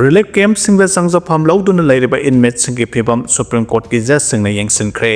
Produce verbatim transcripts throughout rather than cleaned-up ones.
Relief ꯀꯦꯝꯞꯁꯤꯡꯗ ꯆꯪꯖꯐꯝ ꯂꯧꯗꯨꯅ ꯂꯩꯔꯤꯕ ꯏꯟꯃꯦꯠꯁꯤꯡꯒꯤ ꯐꯤꯕꯝ ꯁꯨꯄ꯭ꯔꯤꯝ ꯀꯣꯔꯠꯀꯤ ꯖꯖꯁꯤꯡꯅ ꯌꯦꯡꯁꯤꯟꯈ꯭ꯔꯦ꯫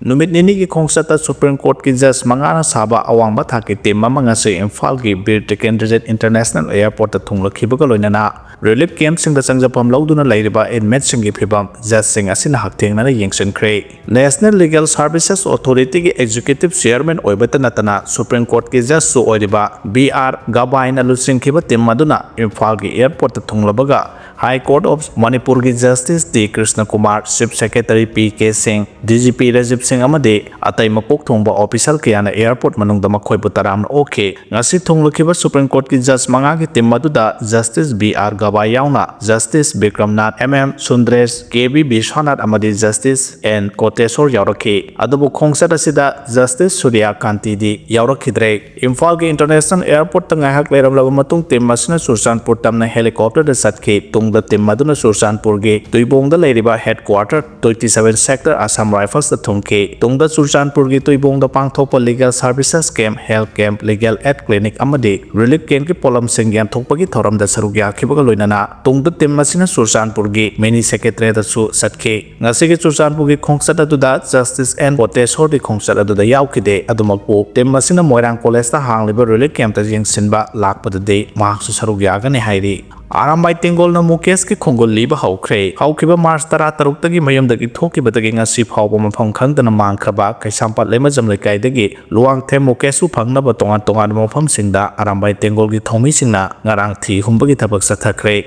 ꯅꯨꯃꯤꯠ ꯅꯤꯅꯤꯒꯤ ꯈꯣꯡꯆꯠꯇ ꯁꯨꯄ꯭ꯔꯤꯝ ꯀꯣꯔꯠꯀꯤ ꯖꯖ ꯃꯉꯥꯅ ꯁꯥꯕ ꯑꯋꯥꯡꯕ ꯊꯥꯛꯀꯤ ꯇꯤꯝ ꯑꯃ ꯉꯁꯤ ꯏꯝꯐꯥꯜꯒꯤ ꯕꯤꯔ ꯇꯤꯀꯦꯟꯗ꯭ꯔꯖꯤꯠ ꯏꯟꯇꯔꯅꯦꯁꯅꯦꯜ ꯑꯦꯌꯔꯄꯣꯔꯠꯇ ꯊꯨꯡꯂꯈꯤꯕꯒ ꯂꯣꯏꯅꯅ ꯔꯤꯂꯤꯐ ꯀꯦꯝꯞꯁꯤꯡꯗ ꯆꯪꯖꯐꯝ ꯂꯧꯗꯨꯅ ꯂꯩꯔꯤꯕ ꯏꯟꯃꯦꯠꯁꯤꯡꯒꯤ ꯐꯤꯕꯝ ꯖꯖꯁꯤꯡ ꯑꯁꯤꯅ ꯍꯛꯊꯦꯡꯅꯅ ꯌꯦꯡꯁꯤꯟꯈ꯭ꯔꯦ꯫ ꯅꯦꯁꯅꯦꯜ ꯂꯤꯒꯦꯜ ꯁꯥꯔꯚꯤꯁꯦꯁ ꯑꯣꯊꯣꯔꯤꯇꯤꯒꯤ ꯑꯦꯛꯖꯤꯀ꯭ꯌꯨꯇꯤꯚ ꯆꯤꯌꯔꯃꯦꯟ ꯑꯣꯏꯕꯇ ꯅꯠꯇꯅ ꯁꯨꯄ꯭ꯔꯤꯝ ꯀꯣꯔꯠꯀꯤ ꯖꯖꯁꯨ ꯑꯣꯏꯔꯤꯕ ꯕꯤ ꯑꯥꯔ ꯒꯕꯥꯏꯅ ꯂꯨꯆꯤꯡꯈꯤꯕ ꯇꯤꯝ ꯑꯗꯨꯅ ꯏꯝꯐꯥꯜꯒꯤ ꯑꯦꯌꯔꯄꯣꯔꯠꯇ ꯊꯨꯡꯂꯕꯒ High Court of ꯃꯅꯤꯄꯨꯔꯒꯤ Justice T Krishna Kumar, chief secretary P K Singh, D G P Rajiv ꯁꯤꯡ ꯑꯃꯗꯤ ꯑꯇꯩ ꯃꯀꯣꯛ ꯊꯣꯡꯕ ꯑꯣꯐꯤꯁꯤꯌꯦꯜ ꯀꯌꯥꯅ ꯑꯦꯌꯔꯄꯣꯔꯠ ꯃꯅꯨꯡꯗ ꯃꯈꯣꯏꯕꯨ ꯇꯔꯥꯝꯅ ꯑꯣꯛꯈꯤ꯫ ꯉꯁꯤ ꯊꯨꯡꯂꯈꯤꯕ ꯁꯨꯄ꯭ꯔꯤꯝ ꯀꯣꯔꯠꯀꯤ ꯖꯖ ꯃꯉꯥꯒꯤ ꯇꯤꯝ ꯑꯗꯨꯗ ꯖꯁꯇꯤꯁ ꯕꯤ ꯑꯥꯔ ꯒꯕꯥꯏ ꯌꯥꯎꯅ ꯖꯁꯇꯤꯁ ꯕꯤꯀ꯭ꯔꯝꯅꯥꯊ, ꯑꯦꯝ ꯑꯦꯝ ꯁꯨꯟꯗ꯭ꯔꯦꯁ, ꯀꯦ ꯕꯤ ꯕꯤꯁ꯭ꯋꯥꯅꯥꯊ ꯑꯃꯗꯤ ꯖꯁꯇꯤꯁ ꯑꯦꯟ ꯀꯣꯇꯦꯁꯣꯔ ꯌꯥꯎꯔꯛꯈꯤ꯫ ꯑꯗꯨꯕꯨ ꯈꯣꯡꯆꯠ ꯑꯁꯤꯗ ꯖꯁꯇꯤꯁ ꯁꯨꯔ꯭ꯌ ꯀꯥꯟꯇꯤꯗꯤ ꯌꯥꯎꯔꯛꯈꯤꯗ꯭ꯔꯦ꯫ ꯏꯝꯐꯥꯜꯒꯤ ꯏꯟꯇꯔꯅꯦꯁꯅꯦꯜ ꯑꯦꯌꯔꯄꯣꯔꯠꯇ ꯉꯥꯏꯍꯥꯛ ꯂꯩꯔꯝꯂꯕ ꯃꯇꯨꯡ ꯇꯤꯝ ꯑꯁꯤꯅ ꯆꯨꯔꯆꯥꯟꯄꯨꯔ ꯇꯝꯅ ꯍꯦꯂꯤꯀꯣꯞꯇꯔꯗ ꯆꯠꯈꯤ꯫ ꯇꯨꯡꯗ ꯇꯤꯝ ꯑꯗꯨꯅ ꯆꯨꯔꯆꯥꯟꯄꯨꯔꯒꯤ ꯇꯨꯏꯕꯣꯡꯗ ꯂꯩꯔꯤꯕ headquarter twenty seven sector Assam ꯔꯥꯏꯐꯜꯁꯇ ꯊꯨꯡꯈꯤ꯫ ꯇꯨꯡꯗ ꯆꯨꯔꯆꯥꯟꯄꯨꯔꯒꯤ ꯇꯨꯏꯕꯣꯡꯗ ꯄꯥꯡꯊꯣꯛꯄ legal services camp, health camp, legal aid clinic ꯑꯃꯗꯤ ꯔꯤꯂꯤꯐ ꯀꯦꯝꯞꯀꯤ ꯄꯣꯠꯂꯝꯁꯤꯡ ꯌꯦꯟꯊꯣꯛꯄꯒꯤ ꯊꯧꯔꯝꯗ ꯁꯔꯨꯛ ꯌꯥꯈꯤꯕꯒ ꯂꯣꯏꯅꯅ ꯇꯨꯡꯗ ꯇꯤꯝ ꯑꯁꯤꯅ ꯆꯨꯔꯆꯥꯟꯄꯨꯔꯒꯤ ꯃꯤꯅꯤ ꯁꯦꯀ꯭ꯔꯦꯇꯔꯤꯌꯦꯠꯇꯁꯨ ꯆꯠꯈꯤ꯫ ꯉꯁꯤꯒꯤ ꯆꯨꯔꯆꯥꯟꯄꯨꯔꯒꯤ ꯈꯣꯡꯆꯠ ꯑꯗꯨꯗ ꯖꯁꯇꯤꯁ ꯑꯦꯟ ꯀꯣꯇꯦꯁꯣꯔꯗꯤ ꯈꯣꯡꯆꯠ ꯑꯗꯨꯗ ꯌꯥꯎꯈꯤꯗꯦ꯫ ꯑꯗꯨꯃꯛꯄꯨ ꯇꯤꯝ ꯑꯁꯤꯅ ꯃꯣꯏꯔꯥꯡ ꯀꯣꯂꯦꯖꯇ ꯍꯥꯡꯂꯤꯕ ꯔꯤꯂꯤꯐ ꯀꯦꯝꯞꯇ ꯌꯦꯡꯁꯤꯟꯕ ꯂꯥꯛꯄꯗꯗꯤ ꯃꯍꯥꯛꯁꯨ ꯁꯔꯨꯛ ꯌꯥꯒꯅꯤ ꯍꯥꯏꯔꯤ꯫ ꯑꯔꯥꯝꯕꯥꯏ ꯇꯦꯡꯒꯣꯜꯅ ꯃꯨꯀꯦꯁꯀꯤ ꯈꯣꯡꯒꯨꯜ ꯂꯤꯕ ꯍꯧꯈ꯭ꯔꯦ꯫ ꯍꯧꯈꯤꯕ ꯃꯥꯔꯆ ꯇꯔꯥ ꯇꯔꯨꯛꯇꯒꯤ ꯃꯌꯨꯝꯗꯒꯤ ꯊꯣꯛꯈꯤꯕꯗꯒꯤ ꯉꯁꯤ ꯐꯥꯎꯕ ꯃꯐꯝ ꯈꯪꯗꯅ ꯃꯥꯡꯈ꯭ꯔꯕ ꯀꯩꯁꯥꯝꯄꯥꯠ ꯂꯩꯃꯖꯝ ꯂꯩꯀꯥꯏꯗꯒꯤ ꯂꯨꯋꯥꯡꯊꯦꯝ ꯃꯨꯀꯦꯁꯄꯨ ꯐꯪꯅꯕ ꯇꯣꯉꯥꯟ ꯇꯣꯉꯥꯟꯕ ꯃꯐꯝꯁꯤꯡꯗ ꯑꯔꯥꯝꯕꯥꯏ ꯇꯦꯡꯒꯣꯜꯒꯤ ꯊꯧꯃꯤꯁꯤꯡꯅ ꯉꯔꯥꯡ ꯊꯤ ꯍꯨꯝꯕꯒꯤ ꯊꯕꯛ ꯆꯠꯊꯈ꯭ꯔꯦ꯫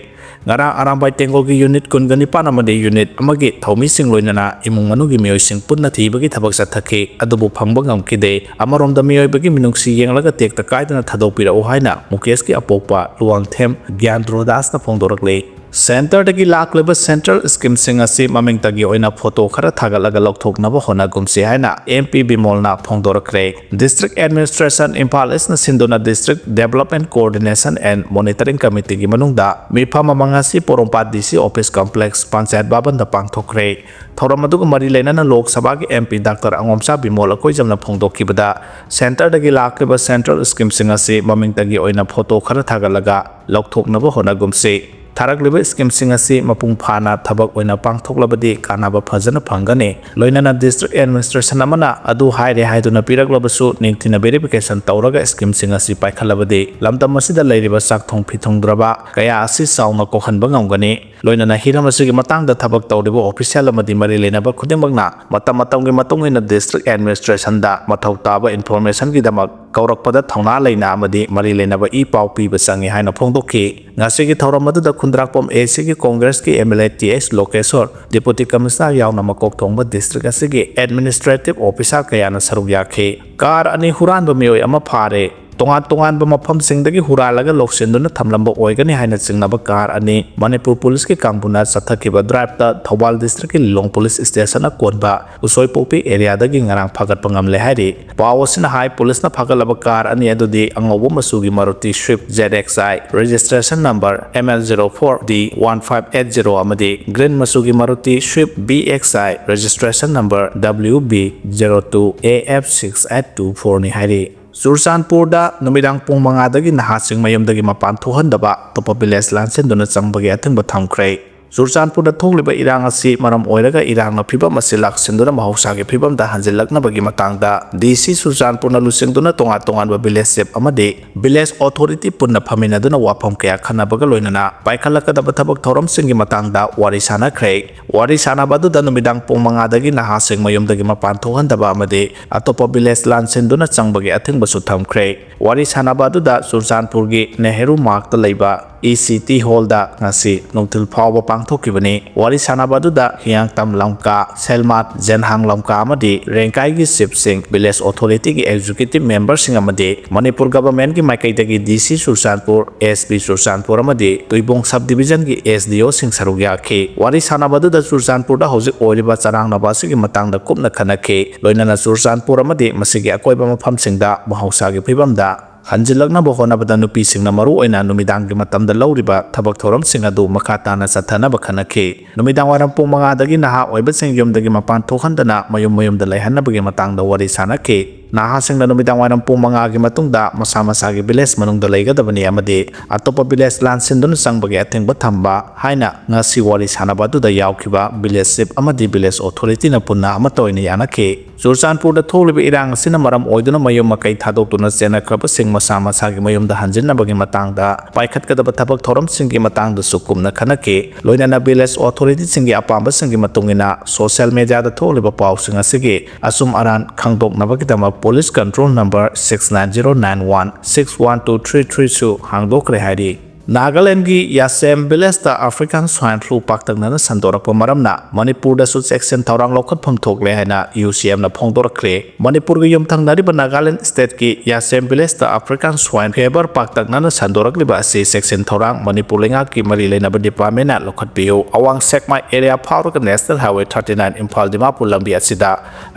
ꯉꯔꯥꯡ ꯑꯔꯥꯝꯕꯥꯏ ꯇꯦꯡꯒꯣꯜꯒꯤ ꯌꯨꯅꯤꯠ ꯀꯨꯟꯒ ꯅꯤꯄꯥꯟ ꯑꯃꯗꯤ ꯌꯨꯅꯤꯠ ꯑꯃꯒꯤ ꯊꯧꯃꯤꯁꯤꯡ ꯂꯣꯏꯅꯅ ꯏꯃꯨꯡ ꯃꯅꯨꯡꯒꯤ ꯃꯤꯑꯣꯏꯁꯤꯡ ꯄꯨꯟꯅ ꯊꯤꯕꯒꯤ ꯊꯕꯛ ꯆꯠꯊꯈꯤ, ꯑꯗꯨꯕꯨ ꯐꯪꯕ ꯉꯝꯈꯤꯗꯦ꯫ ꯑꯃꯔꯣꯝꯗ ꯃꯤꯑꯣꯏꯕꯒꯤ ꯃꯤꯅꯨꯡꯁꯤ ꯌꯦꯡꯂꯒ ꯇꯦꯛꯇ ꯀꯥꯏꯗꯅ ꯊꯥꯗꯣꯛꯄꯤꯔꯛꯎ ꯍꯥꯏꯅ ꯃꯨꯀꯦꯁꯀꯤ ꯑꯄꯣꯛꯄ ꯂꯨꯋꯥꯡꯊꯦꯝ ꯒ꯭ꯌꯥꯟꯗ꯭ꯔꯣꯗꯥꯁꯅ ꯐꯣꯡꯗꯣꯔꯛꯂꯤ꯫ ꯁꯦꯟꯇꯔꯗꯒꯤ ꯂꯥꯛꯂꯤꯕ ꯁꯦꯟꯇ꯭ꯔꯦꯜ ꯁ꯭ꯀꯤꯝꯁꯤꯡ ꯑꯁꯤ ꯃꯃꯤꯡꯇꯒꯤ ꯑꯣꯏꯅ ꯐꯣꯇꯣ ꯈꯔ ꯊꯥꯒꯠꯂꯒ ꯂꯧꯊꯣꯛꯅꯕ ꯍꯣꯠꯅꯒꯨꯝꯁꯤ ꯍꯥꯏꯅ ꯑꯦꯝ ꯄꯤ ꯕꯤꯃꯣꯜꯅ ꯐꯣꯡꯗꯣꯔꯛꯈ꯭ꯔꯦ꯫ ꯗꯤꯁꯇ꯭ꯔꯤꯛ ꯑꯦꯗꯃꯤꯅꯤꯁꯇ꯭ꯔꯦꯁꯟ ꯏꯝꯐꯥꯜ ꯏꯁꯅ ꯁꯤꯟꯗꯨꯅ district development coordination and monitoring ꯀꯃꯤꯇꯤꯒꯤ ꯃꯅꯨꯡꯗ ꯃꯤꯐꯝ ꯑꯃ ꯉꯁꯤ ꯄꯣꯔꯣꯝꯄꯥꯠ D C office complex panchayat ꯚꯕꯟꯗ ꯄꯥꯡꯊꯣꯛꯈ꯭ꯔꯦ꯫ ꯊꯧꯔꯝ ꯑꯗꯨꯒ ꯃꯔꯤ ꯂꯩꯅꯅ ꯂꯣꯛ ꯁꯚꯥꯒꯤ ꯑꯦꯝ ꯄꯤ ꯗꯥꯛꯇꯔ ꯑꯉꯣꯝꯆꯥ ꯕꯤꯃꯣꯜ ꯑꯀꯣꯏꯖꯝꯅ ꯐꯣꯡꯗꯣꯛꯈꯤꯕꯗ, ꯁꯦꯟꯇꯔꯗꯒꯤ ꯂꯥꯛꯂꯤꯕ ꯁꯦꯟꯇ꯭ꯔꯦꯜ ꯁ꯭ꯀꯤꯝꯁꯤꯡ ꯑꯁꯤ ꯃꯃꯤꯡꯇꯒꯤ ꯑꯣꯏꯅ ꯐꯣꯇꯣ ꯈꯔ ꯊꯥꯒꯠꯂꯒ ꯂꯧꯊꯣꯛꯅꯕ ꯍꯣꯠꯅꯒꯨꯝꯁꯤ꯫ ꯊꯥꯔꯛꯂꯤꯕ ꯁ꯭ꯀꯤꯝꯁꯤꯡ ꯑꯁꯤ ꯃꯄꯨꯡ ꯐꯥꯅ ꯊꯕꯛ ꯑꯣꯏꯅ ꯄꯥꯡꯊꯣꯛꯂꯕꯗꯤ ꯀꯥꯟꯅꯕ ꯐꯖꯅ ꯐꯪꯒꯅꯤ꯫ ꯂꯣꯏꯅꯅ ꯗꯤꯁꯇ꯭ꯔꯤꯛ ꯑꯦꯗꯃꯤꯅꯤꯁꯇ꯭ꯔꯦꯁꯟ ꯑꯃꯅ ꯑꯗꯨ ꯍꯥꯏꯔꯦ ꯍꯥꯏꯗꯨꯅ ꯄꯤꯔꯛꯂꯕꯁꯨ ꯅꯤꯡꯊꯤꯅ ꯚꯦꯔꯤꯐꯤꯀꯦꯁꯟ ꯇꯧꯔꯒ ꯁ꯭ꯀꯤꯝꯁꯤꯡ ꯑꯁꯤ ꯄꯥꯏꯈꯠꯂꯕꯗꯤ ꯂꯝꯗꯝ ꯑꯁꯤꯗ ꯂꯩꯔꯤꯕ ꯆꯥꯛ ꯊꯣꯡ ꯐꯤ ꯊꯣꯡꯗ꯭ꯔꯕ ꯀꯌꯥ ꯑꯁꯤ ꯆꯥꯎꯅ ꯀꯣꯛꯍꯟꯕ ꯉꯝꯒꯅꯤ꯫ ꯂꯣꯏꯅꯅ ꯍꯤꯔꯝ ꯑꯁꯤꯒꯤ ꯃꯇꯥꯡꯗ ꯊꯕꯛ ꯇꯧꯔꯤꯕ ꯑꯣꯐꯤꯁꯤꯌꯦꯜ ꯑꯃꯗꯤ ꯃꯔꯤ ꯂꯩꯅꯕ ꯈꯨꯗꯤꯡꯃꯛꯅ ꯃꯇꯝ ꯃꯇꯝꯒꯤ ꯃꯇꯨꯡ ꯏꯟꯅ ꯗꯤꯁꯇ꯭ꯔꯤꯛ ꯑꯦꯗꯃꯤꯅꯤꯁꯇ꯭ꯔꯦꯁꯟꯗ ꯃꯊꯧ ꯇꯥꯕ ꯏꯟꯐꯣꯔꯃꯦꯁꯟꯒꯤꯗꯃꯛ ꯀꯧꯔꯛꯄꯗ ꯊꯧꯅꯥ ꯂꯩꯅ ꯑꯃꯗꯤ ꯃꯔꯤ ꯂꯩꯅꯕ ꯏ ꯄꯥꯎ ꯄꯤꯕ ꯆꯪꯏ ꯍꯥꯏꯅ ꯐꯣꯡꯗꯣꯛꯈꯤ꯫ ꯉꯁꯤꯒꯤ ꯊꯧꯔꯝ ꯑꯗꯨꯗ ꯈꯨꯟꯗ꯭ꯔꯥꯛꯄꯝ ꯑꯦ ꯁꯤꯒꯤ ꯀꯣꯡꯒ꯭ꯔꯦꯁꯀꯤ M L A T H Lokeshore, deputy commissioner ꯌꯥꯎꯅ ꯃꯀꯣꯛ ꯊꯣꯡꯕ ꯗꯤꯁꯇ꯭ꯔꯤꯛ ꯑꯁꯤꯒꯤ ꯑꯦꯗꯃꯤꯅꯤꯁꯇ꯭ꯔꯦꯇꯤꯚ ꯑꯣꯐꯤꯁꯥꯔ ꯀꯌꯥꯅ ꯁꯔꯨꯛ ꯌꯥꯈꯤ꯫ ꯀꯥꯔ ꯑꯅꯤ ꯍꯨꯔꯥꯟꯕ ꯃꯤꯑꯣꯏ ꯑꯃ ꯐꯥꯔꯦ꯫ ꯇꯣꯉꯥꯟ ꯇꯣꯉꯥꯟꯕ ꯃꯐꯝꯁꯤꯡꯗꯒꯤ ꯍꯨꯔꯥꯜꯂꯒ ꯂꯧꯁꯤꯟꯗꯨꯅ ꯊꯝꯂꯝꯕ ꯑꯣꯏꯒꯅꯤ ꯍꯥꯏꯅ ꯆꯤꯡꯅꯕ ꯀꯥꯔ ꯑꯅꯤ ꯃꯅꯤꯄꯨꯔ ꯄꯨꯂꯤꯁꯀꯤ ꯀꯥꯡꯕꯨꯅ ꯆꯠꯊꯈꯤꯕ ꯗ꯭ꯔꯥꯏꯚꯇ ꯊꯧꯕꯥꯜ ꯗꯤꯁꯇ꯭ꯔꯤꯛꯀꯤ ꯂꯤꯂꯣꯡ ꯄꯨꯂꯤꯁ ꯁ꯭ꯇꯦꯁꯟꯅ ꯀꯣꯟꯕ ꯎꯁꯣꯏꯄꯣꯛꯄꯤ ꯑꯦꯔꯤꯌꯥꯗꯒꯤ ꯉꯔꯥꯡ ꯐꯥꯒꯠꯄ ꯉꯝꯂꯦ ꯍꯥꯏꯔꯤ꯫ ꯄꯥꯎ ꯑꯁꯤꯅ ꯍꯥꯏ, ꯄꯨꯂꯤꯁꯅ ꯐꯥꯒꯠꯂꯕ ꯀꯥꯔ ꯑꯅꯤ ꯑꯗꯨꯗꯤ ꯑꯉꯧꯕ ꯃꯆꯨꯒꯤ Maruti Swift Z X I, registration number M L zero four D one five eight zero ꯑꯃꯗꯤ ꯒ꯭ꯔꯤꯟ ꯃꯆꯨꯒꯤ Maruti Swift V X I, registration number W B zero two A F six eight two ꯐꯣꯔꯅꯤ ꯍꯥꯏꯔꯤ꯫ ꯆꯨꯔꯆꯥꯟꯄꯨꯔꯗ ꯅꯨꯃꯤꯗꯥꯡ ꯄꯨꯡ ꯃꯉꯥꯗꯒꯤ ꯅꯍꯥꯁꯤꯡ ꯃꯌꯨꯝꯗꯒꯤ ꯃꯄꯥꯟ ꯊꯣꯛꯍꯟꯗꯕ ꯑꯇꯣꯞꯄ ꯚꯤꯂꯦꯖ ꯂꯥꯟꯁꯤꯟꯗꯨꯅ ꯆꯪꯕꯒꯤ ꯑꯊꯤꯡꯕ ꯊꯝꯈ꯭ꯔꯦ꯫ ꯆꯨꯔꯆꯥꯟꯄꯨꯔꯗ ꯊꯣꯛꯂꯤꯕ ꯏꯔꯥꯡ ꯑꯁꯤ ꯃꯔꯝ ꯑꯣꯏꯔꯒ ꯏꯔꯥꯡꯅ ꯐꯤꯕꯝ ꯑꯁꯤ ꯂꯥꯛꯁꯤꯟꯗꯨꯅ ꯃꯍꯧꯁꯥꯒꯤ ꯐꯤꯕꯝꯗ ꯍꯟꯖꯤꯜꯂꯛꯅꯕꯒꯤ ꯃꯇꯥꯡꯗ ꯗꯤ ꯁꯤ ꯆꯨꯔꯆꯥꯟꯄꯨꯔꯅ ꯂꯨꯆꯤꯡꯗꯨꯅ ꯇꯣꯉꯥꯟ ꯇꯣꯉꯥꯟꯕ ꯚꯤꯂꯦꯖ ꯆꯤꯐ ꯑꯃꯗꯤ ꯚꯤꯂꯦꯖ ꯑꯣꯊꯣꯔꯤꯇꯤ ꯄꯨꯟꯅ ꯐꯝꯃꯤꯟꯅꯗꯨꯅ ꯋꯥꯐꯝ ꯀꯌꯥ ꯈꯟꯅꯕꯒ ꯂꯣꯏꯅꯅ ꯄꯥꯏꯈꯠꯂꯛꯀꯗꯕ ꯊꯕꯛ ꯊꯧꯔꯝꯁꯤꯡꯒꯤ ꯃꯇꯥꯡꯗ ꯋꯥꯔꯤ ꯁꯥꯟꯅꯈ꯭ꯔꯦ꯫ ꯋꯥꯔꯤ ꯁꯥꯟꯅꯕ ꯑꯗꯨꯗ ꯅꯨꯃꯤꯗꯥꯡ ꯄꯨꯡ ꯃꯉꯥꯗꯒꯤ ꯅꯍꯥꯁꯤꯡ ꯃꯌꯨꯝꯗꯒꯤ ꯃꯄꯥꯟ ꯊꯣꯛꯍꯟꯗꯕ ꯑꯃꯗꯤ ꯑꯇꯣꯞꯄ ꯚꯤꯂꯦꯖ ꯂꯥꯟꯁꯤꯟꯗꯨꯅ ꯆꯪꯕꯒꯤ ꯑꯊꯤꯡꯕꯁꯨ ꯊꯝꯈ꯭ꯔꯦ꯫ ꯋꯥꯔꯤ ꯁꯥꯟꯅꯕ ꯑꯗꯨꯗ ꯆꯨꯔꯆꯥꯟꯄꯨꯔꯒꯤ ꯅꯦꯍꯔꯨ ꯃꯥꯔꯛꯇ ꯂꯩꯕ ꯏ ꯁꯤ ꯇꯤ ꯍꯣꯜꯗ ꯉꯁꯤ ꯅꯨꯡꯊꯤꯜ ꯐꯥꯎꯕ ꯄꯥꯡꯊꯣꯛꯈꯤꯕꯅꯤ꯫ ꯋꯥꯔꯤ ꯁꯥꯟꯅꯕ ꯑꯗꯨꯗ ꯍꯤꯌꯥꯡꯇꯝ ꯂꯝꯀꯥ, ꯁꯦꯜꯃꯥꯠ, ꯖꯦꯟꯍꯥꯡ ꯂꯝꯀꯥ ꯑꯃꯗꯤ ꯔꯦꯡꯀꯥꯏꯒꯤ ꯆꯤꯐꯁꯤꯡ, ꯚꯤꯂꯦꯖ ꯑꯣꯊꯣꯔꯤꯇꯤꯒꯤ ꯑꯦꯛꯖꯤꯀ꯭ꯌꯨꯇꯤꯚ ꯃꯦꯝꯕꯔꯁꯤꯡ ꯑꯃꯗꯤ ꯃꯅꯤꯄꯨꯔ ꯒꯚꯔꯟꯃꯦꯟꯠꯀꯤ ꯃꯥꯏꯀꯩꯗꯒꯤ ꯗꯤ ꯁꯤ ꯆꯨꯔꯆꯥꯟꯄꯨꯔ, ꯑꯦꯁ ꯄꯤ ꯆꯨꯔꯆꯥꯟꯄꯨꯔ ꯑꯃꯗꯤ ꯇꯨꯏꯕꯣꯡ ꯁꯕ ꯗꯤꯕꯤꯖꯟꯒꯤ ꯑꯦꯁ ꯗꯤ ꯑꯣꯁꯤꯡ ꯁꯔꯨꯛ ꯌꯥꯈꯤ꯫ ꯋꯥꯔꯤ ꯁꯥꯟꯅꯕ ꯑꯗꯨꯗ ꯆꯨꯔꯆꯥꯟꯄꯨꯔꯗ ꯍꯧꯖꯤꯛ ꯑꯣꯏꯔꯤꯕ ꯆꯔꯥꯡꯅꯕ ꯑꯁꯤꯒꯤ ꯃꯇꯥꯡꯗ ꯀꯨꯞꯅ ꯈꯟꯅꯈꯤ꯫ ꯂꯣꯏꯅꯅ ꯆꯨꯔꯆꯥꯟꯄꯨꯔ ꯑꯃꯗꯤ ꯃꯁꯤꯒꯤ ꯑꯀꯣꯏꯕ ꯃꯐꯝꯁꯤꯡꯗ ꯃꯍꯧꯁꯥꯒꯤ ꯐꯤꯕꯝꯗ ꯍꯟꯖꯤꯜꯂꯛꯅꯕ ꯍꯣꯠꯅꯕꯗ ꯅꯨꯄꯤꯁꯤꯡꯅ ꯃꯔꯨꯑꯣꯏꯅ ꯅꯨꯃꯤꯗꯥꯡꯒꯤ ꯃꯇꯝꯗ ꯂꯧꯔꯤꯕ ꯊꯕꯛ ꯊꯧꯔꯝꯁꯤꯡ ꯑꯗꯨ ꯃꯈꯥ ꯇꯥꯅ ꯆꯠꯊꯅꯕ ꯈꯟꯅꯈꯤ꯫ ꯅꯨꯃꯤꯗꯥꯡ ꯋꯥꯏꯔꯝ ꯄꯨꯡ ꯃꯉꯥꯗꯒꯤ ꯅꯍꯥ ꯑꯣꯏꯕꯁꯤꯡ ꯌꯨꯝꯗꯒꯤ ꯃꯄꯥꯟ ꯊꯣꯛꯍꯟꯗꯅ ꯃꯌꯨꯝ ꯃꯌꯨꯝꯗ ꯂꯩꯍꯟꯅꯕꯒꯤ ꯃꯇꯥꯡꯗ ꯋꯥꯔꯤ ꯁꯥꯟꯅꯈꯤ꯫ ꯅꯍꯥꯁꯤꯡꯅ ꯅꯨꯃꯤꯗꯥꯡ ꯋꯥꯏꯔꯝ ꯄꯨꯡ ꯃꯉꯥꯒꯤ ꯃꯇꯨꯡꯗ ꯃꯁꯥ ꯃꯁꯥꯒꯤ ꯚꯤꯂꯦꯖ ꯃꯅꯨꯡꯗ ꯂꯩꯒꯗꯕꯅꯤ ꯑꯃꯗꯤ ꯑꯇꯣꯞꯄ ꯚꯤꯂꯦꯖ ꯂꯥꯟꯁꯤꯟꯗꯨꯅ ꯆꯪꯕꯒꯤ ꯑꯊꯤꯡꯕ ꯊꯝꯕ ꯍꯥꯏꯅ ꯉꯁꯤ ꯋꯥꯔꯤ ꯁꯥꯟꯅꯕ ꯑꯗꯨꯗ ꯌꯥꯎꯈꯤꯕ ꯚꯤꯂꯦꯖ ꯆꯤꯐ ꯑꯃꯗꯤ ꯚꯤꯂꯦꯖ ꯑꯣꯊꯣꯔꯤꯇꯤꯅ ꯄꯨꯟꯅ ꯑꯃꯠꯇ ꯑꯣꯏꯅ ꯌꯥꯅꯈꯤ꯫ ꯆꯨꯔꯆꯥꯟꯄꯨꯔꯗ ꯊꯣꯛꯂꯤꯕ ꯏꯔꯥꯡ ꯑꯁꯤꯅ ꯃꯔꯝ ꯑꯣꯏꯗꯨꯅ ꯃꯌꯨꯝ ꯃꯀꯩ ꯊꯥꯗꯣꯛꯇꯨꯅ ꯆꯦꯟꯅꯈ꯭ꯔꯕꯁꯤꯡ ꯃꯁꯥ ꯃꯁꯥꯒꯤ ꯃꯌꯨꯝꯗ ꯍꯟꯖꯤꯟꯅꯕꯒꯤ ꯃꯇꯥꯡꯗ ꯄꯥꯏꯈꯠꯀꯗꯕ ꯊꯕꯛ ꯊꯧꯔꯝꯁꯤꯡꯒꯤ ꯃꯇꯥꯡꯗꯁꯨ ꯀꯨꯞꯅ ꯈꯟꯅꯈꯤ꯫ ꯂꯣꯏꯅꯅ ꯚꯤꯂꯦꯖ ꯑꯣꯊꯣꯔꯤꯇꯤꯁꯤꯡꯒꯤ ꯑꯄꯥꯝꯕꯁꯤꯡꯒꯤ ꯃꯇꯨꯡ ꯏꯟꯅ ꯁꯣꯁꯤꯌꯦꯜ ꯃꯦꯗꯤꯌꯥꯗ ꯊꯣꯛꯂꯤꯕ ꯄꯥꯎꯁꯤꯡ ꯑꯁꯤꯒꯤ ꯑꯆꯨꯝ ꯑꯔꯥꯟ ꯈꯪꯗꯣꯛꯅꯕꯒꯤꯗꯃꯛ police control number six nine zero nine one six one two three three ꯁꯨ ꯍꯥꯡꯗꯣꯛꯈ꯭ꯔꯦ ꯍꯥꯏꯔꯤ꯫ ꯅꯥꯒꯥꯂꯦꯟꯒꯤ ꯌꯥꯁꯦꯝ ꯚꯤꯂꯦꯖꯇ ꯑꯐ꯭ꯔꯤꯀꯥꯟ ꯁ꯭ꯋꯥꯏꯟ ꯐ꯭ꯂꯨ ꯄꯥꯛꯇꯛꯅꯅ ꯁꯟꯗꯣꯔꯛꯄ ꯃꯔꯝꯅ ꯃꯅꯤꯄꯨꯔꯗꯁꯨ ꯆꯦꯛꯁꯤꯟ ꯊꯧꯔꯥꯡ ꯂꯧꯈꯠꯐꯝ ꯊꯣꯛꯂꯦ ꯍꯥꯏꯅ ꯌꯨ ꯁꯤ ꯑꯦꯝꯅ ꯐꯣꯡꯗꯣꯔꯛꯈ꯭ꯔꯦ꯫ ꯃꯅꯤꯄꯨꯔꯒ ꯌꯨꯝꯊꯪꯅꯔꯤꯕ ꯅꯥꯒꯥꯂꯦꯟ ꯁ꯭ꯇꯦꯠꯀꯤ ꯌꯥꯁꯦꯝ ꯚꯤꯂꯦꯖꯇ ꯑꯐ꯭ꯔꯤꯀꯥꯟ ꯁ꯭ꯋꯥꯏꯟ ꯐꯦꯕꯔ ꯄꯥꯛꯇꯛꯅꯅ ꯁꯟꯗꯣꯔꯛꯂꯤꯕ ꯑꯁꯤ ꯆꯦꯛꯁꯤꯟ ꯊꯧꯔꯥꯡ ꯃꯅꯤꯄꯨꯔ ꯂꯩꯉꯥꯛꯀꯤ ꯃꯔꯤ ꯂꯩꯅꯕ ꯗꯤꯄꯥꯔꯠꯃꯦꯟꯅ ꯂꯧꯈꯠꯄꯤꯌꯨ꯫ ꯑꯋꯥꯡ ꯁꯦꯛꯃꯥꯏ ꯑꯦꯔꯤꯌꯥ ꯐꯥꯎꯔꯒ national highway thirty nine Imphal Dimapur ꯂꯝꯕꯤ ꯑꯁꯤꯗ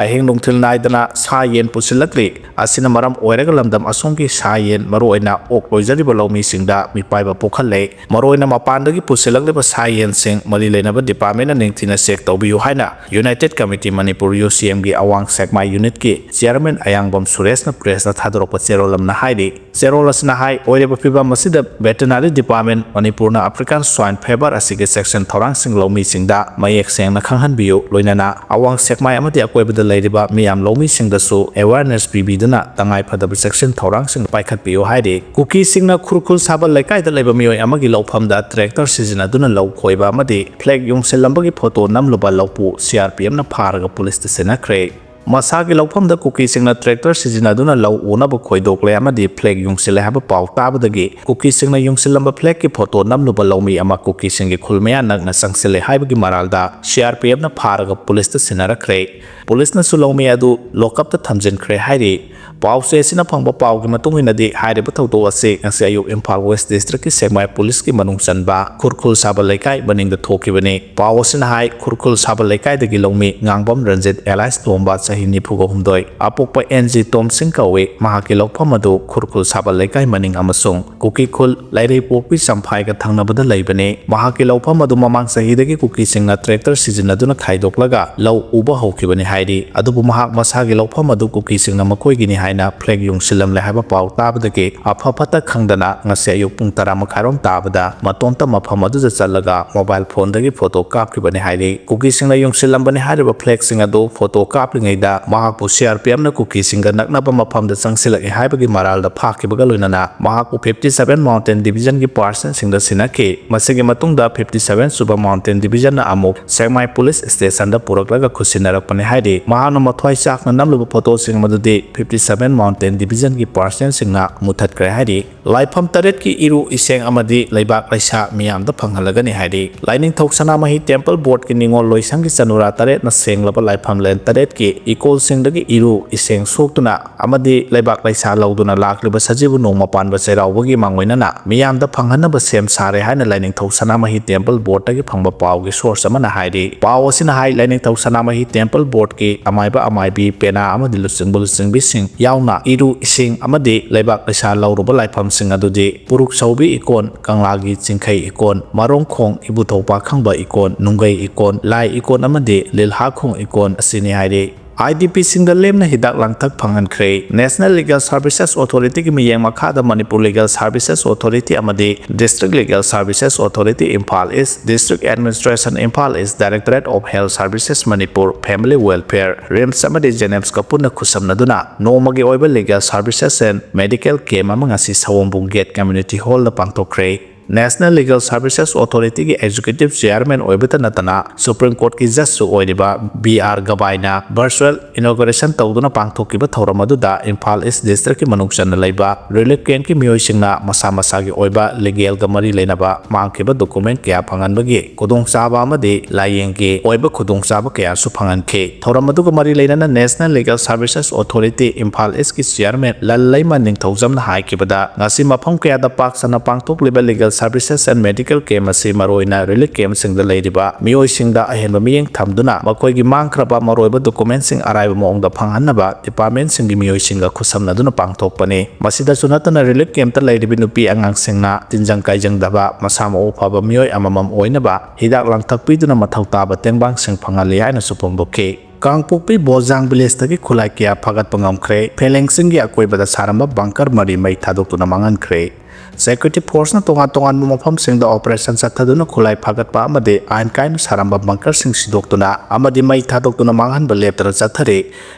ꯑꯍꯤꯡ ꯅꯨꯡꯊꯤꯜ ꯅꯥꯏꯗꯅ ꯁꯥ ꯌꯦꯟ ꯄꯨꯁꯤꯜꯂꯛꯂꯤ꯫ ꯑꯁꯤꯅ ꯃꯔꯝ ꯑꯣꯏꯔꯒ ꯂꯝꯗꯝ ꯑꯁꯣꯝꯒꯤ ꯁꯥ ꯌꯦꯟ, ꯃꯔꯨꯑꯣꯏꯅ ꯑꯣꯛ ꯂꯣꯏꯖꯔꯤꯕ ꯂꯧꯃꯤꯁꯤꯡꯗ ꯃꯤꯄꯥꯏꯕ ꯄꯣꯛꯍꯜꯂꯦ꯫ ꯃꯔꯨꯑꯣꯏꯅ ꯃꯄꯥꯟꯗꯒꯤ ꯄꯨꯁꯤꯜꯂꯛꯂꯤꯕ ꯁꯥ ꯌꯦꯟꯁꯤꯡ ꯃꯔꯤ ꯂꯩꯅꯕ ꯗꯤꯄꯥꯔꯠꯃꯦꯟꯅ ꯅꯤꯡꯊꯤꯅ ꯆꯦꯛ ꯇꯧꯕꯤꯌꯨ ꯍꯥꯏꯅ ꯌꯨꯅꯥꯏꯇꯦꯗ ꯀꯃꯤꯇꯤ ꯃꯅꯤꯄꯨꯔ, ꯌꯨ ꯁꯤ ꯑꯦꯝꯒꯤ ꯑꯋꯥꯡ ꯁꯦꯛꯃꯥꯏ ꯌꯨꯅꯤꯠꯀꯤ ꯆꯤꯌꯥꯔꯃꯦꯟ ꯑꯌꯥꯡꯕꯝ ꯁꯨꯔꯦꯁꯅ ꯄ꯭ꯔꯦꯁꯇ ꯊꯥꯗꯣꯔꯛꯄ ꯆꯦꯔꯣꯜ ꯑꯃꯅ ꯍꯥꯏꯔꯤ꯫ ꯆꯦꯔꯣꯜ ꯑꯁꯤꯅ ꯍꯥꯏ, ꯑꯣꯏꯔꯤꯕ ꯐꯤꯚꯝ ꯑꯁꯤꯗ ꯚꯦꯇꯦꯅꯥꯔꯤ ꯗꯤꯄꯥꯔꯠꯃꯦꯟ ꯃꯅꯤꯄꯨꯔꯅ ꯑꯐ꯭ꯔꯤꯀꯥꯟ ꯁ꯭ꯋꯥꯏꯟ ꯐꯦꯕꯔ ꯑꯁꯤꯒꯤ ꯆꯦꯛꯁꯤꯟ ꯊꯧꯔꯥꯡꯁꯤꯡ ꯂꯧꯃꯤꯁꯤꯡꯗ ꯃꯌꯦꯛ ꯁꯦꯡꯅ ꯈꯪꯍꯟꯕꯤꯌꯨ, ꯂꯣꯏꯅꯅ ꯑꯋꯥꯡ ꯁꯦꯛꯃꯥꯏ ꯑꯃꯗꯤ ꯑꯀꯣꯏꯕꯗ ꯂꯩꯔꯤꯕ ꯃꯤꯌꯥꯝ ꯂꯧꯃꯤꯁꯤꯡꯗꯁꯨ ꯑꯦꯋꯥꯔꯅꯦꯁ ꯄꯤꯕꯤꯗꯨꯅ ꯇꯉꯥꯏ ꯐꯗꯕ ꯆꯦꯛꯁꯤꯟ ꯊꯧꯔꯥꯡꯁꯤꯡ ꯄꯥꯏꯈꯠꯄꯤꯌꯨ ꯍꯥꯏꯔꯤ꯫ ꯀꯨꯀꯤꯁꯤꯡꯅ ꯈꯨꯔꯈꯨꯜ ꯁꯥꯕꯜ ꯂꯩꯀꯥꯏꯗ ꯂꯩꯕ ꯃꯤꯑꯣꯏ ꯑꯃꯒꯤ ꯂꯧꯐꯝꯗ ꯇ꯭ꯔꯦꯛꯇꯔ ꯁꯤꯖꯤꯟꯅꯗꯨꯅ ꯂꯧ ꯈꯣꯏꯕ ꯑꯃꯗꯤ flag ꯌꯨꯡꯁꯤꯜꯂꯝꯕꯒꯤ photo ꯅꯝꯂꯨꯕ ꯂꯧꯄꯨ C R P ꯑꯦꯐꯅ ꯐꯥꯔꯒ ꯄꯨꯂꯤꯁꯇ ꯁꯤꯟꯅꯈ꯭ꯔꯦ꯫ ꯃꯁꯥꯒꯤ ꯂꯧꯐꯝꯗ ꯀꯨꯀꯤꯁꯤꯡꯅ ꯇ꯭ꯔꯦꯛꯇꯔ ꯁꯤꯖꯤꯟꯅꯗꯨꯅ ꯂꯧ ꯎꯅꯕ ꯈꯣꯏꯗꯣꯛꯂꯦ ꯑꯃꯗꯤ ꯐ꯭ꯂꯦꯒ ꯌꯨꯡꯁꯤꯜꯂꯦ ꯍꯥꯏꯕ ꯄꯥꯎ ꯇꯥꯕꯗꯒꯤ ꯀꯨꯀꯤꯁꯤꯡꯅ ꯌꯨꯡꯁꯤꯜꯂꯝꯕ ꯐ꯭ꯂꯦꯒꯀꯤ ꯐꯣꯇꯣ ꯅꯝꯂꯨꯕ ꯂꯧꯃꯤ ꯑꯃ ꯀꯨꯀꯤꯁꯤꯡꯒꯤ ꯈꯨꯜ ꯃꯌꯥ ꯅꯛꯅ ꯆꯪꯁꯤꯜꯂꯦ ꯍꯥꯏꯕꯒꯤ ꯃꯔꯥꯜꯗ ꯁꯤ ꯑꯥꯔ ꯄꯤ ꯑꯦꯐꯅ ꯐꯥꯔꯒ ꯄꯨꯂꯤꯁꯇ ꯁꯤꯟꯅꯔꯛꯈ꯭ꯔꯦ꯫ ꯄꯨꯂꯤꯁꯅꯁꯨ ꯂꯧꯃꯤ ꯑꯗꯨ ꯂꯣꯀꯞꯇ ꯊꯝꯖꯤꯟꯈ꯭ꯔꯦ ꯍꯥꯏꯔꯤ꯫ ꯄꯥꯎꯆꯦ ꯑꯁꯤꯅ ꯐꯪꯕ ꯄꯥꯎꯒꯤ ꯃꯇꯨꯡ ꯏꯟꯅꯗꯤ, ꯍꯥꯏꯔꯤꯕ ꯊꯧꯗꯣꯛ ꯑꯁꯤ ꯉꯁꯤ ꯑꯌꯨꯛ ꯏꯝꯐꯥꯜ ꯋꯦꯁ ꯗꯤꯁꯇ꯭ꯔꯤꯛꯀꯤ ꯁꯦꯛꯃꯥꯏ ꯄꯨꯂꯤꯁꯀꯤ ꯃꯅꯨꯡ ꯆꯟꯕ ꯈꯨꯔꯈꯨꯜ ꯁꯥꯕꯜ ꯂꯩꯀꯥꯏ ꯃꯅꯤꯡꯗ ꯊꯣꯛꯈꯤꯕꯅꯤ꯫ ꯄꯥꯎ ꯑꯁꯤꯅ ꯍꯥꯏ, ꯈꯨꯔꯈꯨꯜ ꯁꯥꯕꯜ ꯂꯩꯀꯥꯏꯗꯒꯤ ꯂꯧꯃꯤ ꯉꯥꯡꯕꯝ ꯔꯟꯖꯤꯠ ꯑꯦꯂꯥꯏꯁ ꯇꯣꯝꯕ, ꯆꯍꯤ ꯅꯤꯐꯨꯒ ꯍꯨꯝꯗꯣꯏ, ꯑꯄꯣꯛꯄ ꯑꯦꯟ ꯖꯤ ꯇꯣꯝꯁꯤꯡ ꯀꯧꯏ꯫ ꯃꯍꯥꯛꯀꯤ ꯂꯧꯐꯝ ꯑꯗꯨ ꯈꯨꯔꯈꯨꯜ ꯁꯥꯕꯜ ꯂꯩꯀꯥꯏ ꯃꯅꯤꯡ ꯑꯃꯁꯨꯡ ꯀꯨꯀꯤ ꯈꯨꯜ ꯂꯩꯔꯩꯄꯣꯛꯄꯤ ꯆꯝꯐꯥꯏꯒ ꯊꯪꯅꯕꯗ ꯂꯩꯕꯅꯤ꯫ ꯃꯍꯥꯛꯀꯤ ꯂꯧꯐꯝ ꯑꯗꯨ ꯃꯃꯥꯡ ꯆꯍꯤꯗꯒꯤ ꯀꯨꯀꯤꯁꯤꯡꯅ ꯇ꯭ꯔꯦꯛꯇꯔ ꯁꯤꯖꯤꯟꯅꯗꯨꯅ ꯈꯥꯏꯗꯣꯛꯂꯒ ꯂꯧ ꯎꯕ ꯍꯧꯈꯤꯕꯅꯤ ꯍꯥꯏꯔꯤ꯫ ꯑꯗꯨꯕꯨ ꯃꯍꯥꯛ ꯃꯁꯥꯒꯤ ꯂꯧꯐꯝ ꯑꯗꯨ ꯀꯨꯀꯤꯁꯤꯡꯅ ꯃꯈꯣꯏꯒꯤꯅꯤ ꯍꯥꯏꯅ ꯐ꯭ꯂꯦꯒ ꯌꯨꯡꯁꯤꯜꯂꯝꯂꯦ ꯍꯥꯏꯕ ꯄꯥꯎ ꯇꯥꯕꯗꯒꯤ ꯑꯐ ꯐꯠꯇ ꯈꯪꯗꯅ ꯉꯁꯤ ꯑꯌꯨꯛ ꯄꯨꯡ ꯇꯔꯥ ꯃꯈꯥꯏꯔꯣꯝ ꯇꯥꯕꯗ ꯃꯇꯣꯝꯇ ꯃꯐꯝ ꯑꯗꯨꯗ ꯆꯠꯂꯒ ꯃꯣꯕꯥꯏꯜ ꯐꯣꯟꯗꯒꯤ ꯐꯣꯇꯣ ꯀꯥꯞꯈꯤꯕꯅꯤ ꯍꯥꯏꯔꯤ꯫ ꯀꯨꯀꯤꯁꯤꯡꯅ ꯌꯨꯡꯁꯤꯜꯂꯝꯕꯅꯤ ꯍꯥꯏꯔꯤꯕ ꯐ꯭ꯂꯦꯒꯁꯤꯡ ꯑꯗꯨ ꯐꯣꯇꯣ ꯀꯥꯞꯂꯤꯉꯩꯗ ꯃꯍꯥꯛꯄꯨ ꯁꯤ ꯑꯥꯔ ꯄꯤ ꯑꯦꯐꯅ ꯀꯨꯀꯤꯁꯤꯡꯒ ꯅꯛꯅꯕ ꯃꯐꯝꯗ ꯆꯪꯁꯤꯜꯂꯛꯏ ꯍꯥꯏꯕꯒꯤ ꯃꯔꯥꯜꯗ ꯐꯥꯈꯤꯕꯒ ꯂꯣꯏꯅꯅ ꯃꯍꯥꯛꯄꯨ ꯐꯤꯐꯇꯤ ꯁꯚꯦꯟ ꯃꯥꯎꯟꯇꯦꯟ ꯗꯤꯕꯤꯖꯟꯒꯤ ꯄꯥꯔꯁꯟꯁꯤꯡꯗ ꯁꯤꯟꯅꯈꯤ꯫ ꯃꯁꯤꯒꯤ ꯃꯇꯨꯡꯗ ꯐꯤꯐꯇꯤ ꯁꯚꯦꯟ ꯁꯨꯕ ꯃꯥꯎꯟꯇꯦꯟ ꯗꯤꯕꯤꯖꯟꯅ ꯑꯃꯨꯛ ꯁꯦꯛꯃꯥꯏ ꯄꯨꯂꯤꯁ ꯁ꯭ꯇꯦꯁꯟꯗ ꯄꯨꯔꯛꯂꯒ ꯈꯨꯠꯁꯤꯟꯅꯔꯛꯄꯅꯤ ꯍꯥꯏꯔꯤ꯫ ꯃꯍꯥꯛꯅ ꯃꯊ꯭ꯋꯥꯏ ꯆꯥꯛꯅ ꯅꯝꯂꯤꯕ ꯐꯣꯇꯣꯁꯤꯡ ꯑꯗꯨꯗꯤ ꯐꯤꯐꯇꯤ ꯁꯚꯦꯟ ꯃꯥꯎꯟꯇꯦꯟ ꯗꯤꯕꯤꯖꯟꯒꯤ ꯄꯥꯔꯁꯟꯁꯤꯡꯅ ꯃꯨꯊꯠꯈ꯭ꯔꯦ ꯍꯥꯏꯔꯤ꯫ ꯂꯥꯏꯐꯝ ꯇꯔꯦꯠꯀꯤ ꯏꯔꯨ ꯏꯁꯦꯡ ꯑꯃꯗꯤ ꯂꯩꯕꯥꯛ ꯂꯩꯁꯥ ꯃꯤꯌꯥꯝꯗ ꯐꯪꯍꯜꯂꯒꯅꯤ ꯍꯥꯏꯔꯤ꯫ ꯂꯥꯏꯅꯤꯡꯊꯧ ꯁꯅꯥꯃꯍꯤ ꯇꯦꯝꯄꯜ ꯕꯣꯔꯗꯀꯤ ꯅꯤꯉꯣꯜ ꯂꯣꯏꯁꯪꯒꯤ ꯆꯅꯨꯔꯥ ꯇꯔꯦꯠꯅ ꯁꯦꯡꯂꯕ ꯂꯥꯏꯐꯝꯂꯦꯟ ꯇꯔꯦꯠꯀꯤ ꯏꯀꯣꯜꯁꯤꯡꯗꯒꯤ ꯏꯔꯨ ꯏꯁꯦꯡ ꯁꯣꯛꯇꯨꯅ ꯑꯃꯗꯤ ꯂꯩꯕꯥꯛ ꯂꯩꯁꯥ ꯂꯧꯗꯨꯅ ꯂꯥꯛꯂꯤꯕ ꯁꯖꯤꯕꯨ ꯅꯣꯡꯃ ꯄꯥꯟꯕ ꯆꯩꯔꯥꯎꯕꯒꯤ ꯃꯥꯡꯑꯣꯏꯅꯅ ꯃꯤꯌꯥꯝꯗ ꯐꯪꯍꯟꯅꯕ ꯁꯦꯝ ꯁꯥꯔꯦ ꯍꯥꯏꯅ ꯂꯥꯏꯅꯤꯡꯊꯧ ꯁꯅꯥꯃꯍꯤ ꯇꯦꯝꯄꯜ ꯕꯣꯔꯗꯇꯒꯤ ꯐꯪꯕ ꯄꯥꯎꯒꯤ ꯁꯣꯔꯁ ꯑꯃꯅ ꯍꯥꯏꯔꯤ꯫ ꯄꯥꯎ ꯑꯁꯤꯅ ꯍꯥꯏ, ꯂꯥꯏꯅꯤꯡꯊꯧ ꯁꯅꯥꯃꯍꯤ ꯇꯦꯝꯄꯜ ꯕꯣꯔꯗꯀꯤ ꯑꯃꯥꯏꯕ ꯑꯃꯥꯏꯕꯤ, ꯄꯦꯅꯥ ꯑꯃꯗꯤ ꯂꯨꯆꯤꯡꯕ ꯂꯨꯆꯤꯡꯕꯤꯁꯤꯡ ꯌꯥꯎꯅ ꯏꯔꯨ ꯏꯁꯤꯡ ꯑꯃꯗꯤ ꯂꯩꯕꯥꯛ ꯂꯩꯁꯥ ꯂꯧꯔꯨꯕ ꯂꯥꯏꯐꯝꯁꯤꯡ ꯑꯗꯨꯗꯤ ꯄꯨꯔꯨꯛ ꯁꯧꯕꯤ ꯏꯀꯣꯟ, ꯀꯪꯂꯥꯒꯤ ꯆꯤꯡꯈꯩ ꯏꯀꯣꯟ, ꯃꯔꯣꯡꯈꯣꯡ ꯏꯕꯨꯙꯧ ꯄꯥꯈꯪꯕ ꯏꯀꯣꯟ, ꯅꯨꯡꯒꯩ ꯏꯀꯣꯟ, ꯂꯥꯏ ꯏꯀꯣꯟ ꯑꯃꯗꯤ ꯂꯤꯜꯍꯥꯈꯣꯡ ꯏꯀꯣꯟ ꯑꯁꯤꯅꯤ ꯍꯥꯏꯔꯤ꯫ ꯑꯥꯏ ꯗꯤ ꯄꯤꯁꯤꯡꯗ ꯂꯦꯝꯅ ꯍꯤꯗꯥꯛ ꯂꯥꯡꯊꯛ ꯐꯪꯍꯟꯈ꯭ꯔꯦ꯫ National Legal Services Authorityꯒꯤ ꯃꯤꯠꯌꯦꯡ ꯃꯈꯥꯗ ꯃꯅꯤꯄꯨꯔ ꯂꯤꯒꯦꯜ ꯁꯥꯔꯚꯤꯁꯦꯁ ꯑꯣꯊꯣꯔꯤꯇꯤ ꯑꯃꯗꯤ District Legal Services Authority Imphal East, District Administration Imphal East, Directorate of Health Services Manipur, Family Welfare, RIMS ꯑꯃꯗꯤ ꯖꯦꯅꯤꯝꯁꯀ ꯄꯨꯟꯅ ꯈꯨꯠꯁꯝꯅꯗꯨꯅ ꯅꯣꯡꯃꯒꯤ ꯑꯣꯏꯕ legal services and medical camp ꯑꯃ ꯉꯁꯤ ꯁꯑꯣꯝꯕꯨꯡ ꯒꯦꯠ ꯀꯝꯃ꯭ꯌꯨꯅꯤꯇꯤ ꯍꯣꯜꯗ ꯄꯥꯡꯊꯣꯛꯈ꯭ꯔꯦ꯫ National Legal Services Authority ꯒꯤ Executive Chairman ꯑꯣꯏꯕꯇ ꯅꯠꯇꯅ Supreme Court ꯀꯤ Judge ꯁꯨ ꯑꯣꯏꯔꯤꯕ ꯕꯤ ꯑꯥꯔ ꯒꯕꯥꯏꯅ virtual inauguration ꯇꯧꯗꯨꯅ ꯄꯥꯡꯊꯣꯛꯈꯤꯕ ꯊꯧꯔꯝ ꯑꯗꯨꯗ ꯏꯝꯐꯥꯜ East District ꯀꯤ ꯃꯅꯨꯡ ꯆꯟꯅ ꯂꯩꯕ relief camp ꯀꯤ ꯃꯤꯑꯣꯏꯁꯤꯡꯅ ꯃꯁꯥ ꯃꯁꯥꯒꯤ ꯑꯣꯏꯕ legal ꯒ ꯃꯔꯤ ꯂꯩꯅꯕ ꯃꯥꯡꯈꯤꯕ document ꯀꯌꯥ ꯐꯪꯍꯟꯕꯒꯤ ꯈꯨꯗꯣꯡꯆꯥꯕ ꯑꯃꯗꯤ ꯂꯥꯏꯌꯦꯡꯒꯤ ꯑꯣꯏꯕ ꯈꯨꯗꯣꯡꯆꯥꯕ ꯀꯌꯥꯁꯨ ꯐꯪꯍꯟꯈꯤ꯫ ꯊꯧꯔꯝ ꯑꯗꯨꯒ ꯃꯔꯤ ꯂꯩꯅꯅ National Legal Services Authority Imphal East ꯀꯤ Chairman ꯂꯜꯂꯩꯃ ꯅꯤꯡꯊꯧꯖꯝꯅ ꯍꯥꯏꯈꯤꯕꯗ, ꯉꯁꯤ ꯃꯐꯝ ꯀꯌꯥꯗ ꯄꯥꯛ ꯁꯟꯅ ꯄꯥꯡꯊꯣꯛꯂꯤꯕ Legal Services and Medical Camp ꯑꯁꯤ ꯃꯔꯨꯑꯣꯏꯅ relief camp ꯁꯤꯡꯗ ꯂꯩꯔꯤꯕ ꯃꯤꯑꯣꯏꯁꯤꯡꯗ ꯑꯍꯦꯟꯕ ꯃꯤꯠꯌꯦꯡ ꯊꯝꯗꯨꯅ ꯃꯈꯣꯏꯒꯤ ꯃꯥꯡꯈ꯭ꯔꯕ ꯃꯔꯨꯑꯣꯏꯕ document ꯁꯤꯡ ꯑꯔꯥꯏꯕ ꯃꯑꯣꯡꯗ ꯐꯪꯍꯟꯅꯕ department ꯁꯤꯡꯒꯤ ꯃꯤꯑꯣꯏꯁꯤꯡꯒ ꯈꯨꯠꯁꯝꯅꯗꯨꯅ ꯄꯥꯡꯊꯣꯛꯄꯅꯤ꯫ ꯃꯁꯤꯗꯁꯨ ꯅꯠꯇꯅ relief camp ꯇ ꯂꯩꯔꯤꯕ ꯅꯨꯄꯤ ꯑꯉꯥꯡꯁꯤꯡꯅ ꯇꯤꯟꯖꯪ ꯀꯥꯏꯖꯪꯗꯕ, ꯃꯁꯥ ꯃꯎ ꯐꯕ ꯃꯤꯑꯣꯏ ꯑꯃꯃꯝ ꯑꯣꯏꯅꯕ ꯍꯤꯗꯥꯛ ꯂꯥꯡꯊꯛ ꯄꯤꯗꯨꯅ ꯃꯊꯧ ꯇꯥꯕ ꯇꯦꯡꯕꯥꯡꯁꯤꯡ ꯐꯪꯍꯜꯂꯤ ꯍꯥꯏꯅꯁꯨ ꯐꯣꯡꯗꯣꯛꯈꯤ꯫ ꯀꯥꯡꯄꯣꯛꯄꯤ ꯕꯣꯖꯥꯡ village ꯇꯒꯤ ꯈꯨꯠꯂꯥꯏ ꯀꯌꯥ ꯐꯥꯒꯠꯄ ꯉꯝꯈ꯭ꯔꯦ꯫ ꯐꯦꯂꯦꯡꯁꯤꯡꯒꯤ ꯑꯀꯣꯏꯕꯗ ꯁꯥꯔꯝꯕ bunker ꯃꯔꯤ ꯃꯩ ꯊꯥꯗꯣꯛꯇꯨꯅ ꯃꯥꯡꯍꯟꯈ꯭ꯔꯦ꯫ Security force ꯅ ꯇꯣꯉꯥꯟ ꯇꯣꯉꯥꯟꯕ ꯃꯐꯝꯁꯤꯡꯗ operation ꯆꯠꯊꯗꯨꯅ ꯈꯨꯠꯂꯥꯏ ꯐꯥꯒꯠꯄ ꯑꯃꯗꯤ ꯑꯥꯏꯟ ꯀꯥꯏꯅ ꯁꯥꯔꯝꯕ bunker ꯁꯤꯡ ꯁꯤꯗꯣꯛꯇꯨꯅ ꯑꯃꯗꯤ ꯃꯩ ꯊꯥꯗꯣꯛꯇꯨꯅ ꯃꯥꯡꯍꯟꯕ ꯂꯦꯞꯇꯅ ꯆꯠꯊꯔꯤ꯫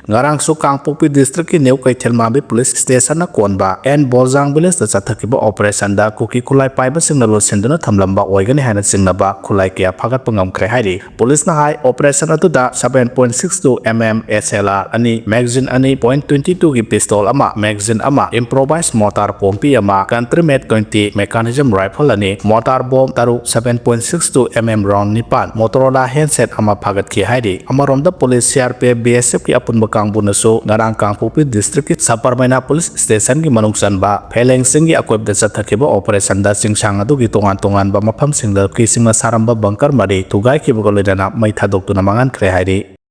ꯉꯔꯥꯡꯁꯨ ꯀꯥꯡꯄꯣꯛꯄꯤ district ꯀꯤ New ꯀꯩꯊꯦꯜꯃꯥꯟꯕꯤ police station ꯅ ꯀꯣꯟꯕ ꯑꯦꯟ ꯕꯣꯖꯥꯡ village ꯇ ꯆꯠꯊꯈꯤꯕ operation ꯗ ꯀꯨꯀꯤ ꯈꯨꯠꯂꯥꯏ ꯄꯥꯏꯕꯁꯤꯡꯅ ꯂꯣꯠꯁꯤꯟꯗꯨꯅ ꯊꯝꯂꯝꯕ ꯑꯣꯏꯒꯅꯤ ꯍꯥꯏꯅ ꯆꯤꯡꯅꯕ ꯈꯨꯠꯂꯥꯏ ꯀꯌꯥ ꯐꯥꯒꯠꯄ ꯉꯝꯈ꯭ꯔꯦ ꯍꯥꯏꯔꯤ꯫ Police ꯅ ꯍꯥꯏ, operation ꯑꯗꯨꯗ seven point six two M M S L R ꯑꯅꯤ, magazine ꯑꯅꯤ, point twenty two ꯒꯤ pistol ꯑꯃ, magazine ꯑꯃ, improvised mortar ꯄꯣꯝꯄꯤ ꯑꯃ, country made twenty mechanism rifle ꯑꯅꯤ, mortar bomb ꯇꯔꯨꯛ, seven point six two M M round ꯅꯤꯄꯥꯟ, Motorola handset ꯑꯃ ꯐꯥꯒꯠꯈꯤ ꯍꯥꯏꯔꯤ꯫ ꯑꯃꯔꯣꯝꯗ police, C R P F, B S F ꯀꯤ ꯑꯄꯨꯟꯕ ꯀꯥꯡꯕꯨꯅꯁꯨ ꯉꯔꯥꯡ ꯀꯥꯡꯄꯣꯛꯄꯤ district ꯀꯤ ꯁꯄꯔꯃꯩꯅꯥ police station ꯒꯤ ꯃꯅꯨꯡ ꯆꯟꯕ ꯐꯦꯂꯦꯡꯁꯤꯡꯒꯤ ꯑꯀꯣꯏꯕꯗ ꯆꯠꯊꯈꯤꯕ operation ꯗ ꯆꯤꯡꯁꯥꯡ ꯑꯗꯨꯒꯤ ꯇꯣꯉꯥꯟ ꯇꯣꯉꯥꯟꯕ ꯃꯐꯝꯁꯤꯡꯗ ꯀꯨꯀꯤꯁꯤꯡꯅ ꯁꯥꯔꯝꯕ bunker ꯃꯔꯤ ꯊꯨꯒꯥꯏꯈꯤꯕꯒ ꯂꯣꯏꯅꯅ ꯃꯩ ꯊꯥꯗꯣꯛꯇꯨꯅ ꯃꯥꯡꯍꯟꯈ꯭ꯔꯦ ꯍꯥꯏꯔꯤ꯫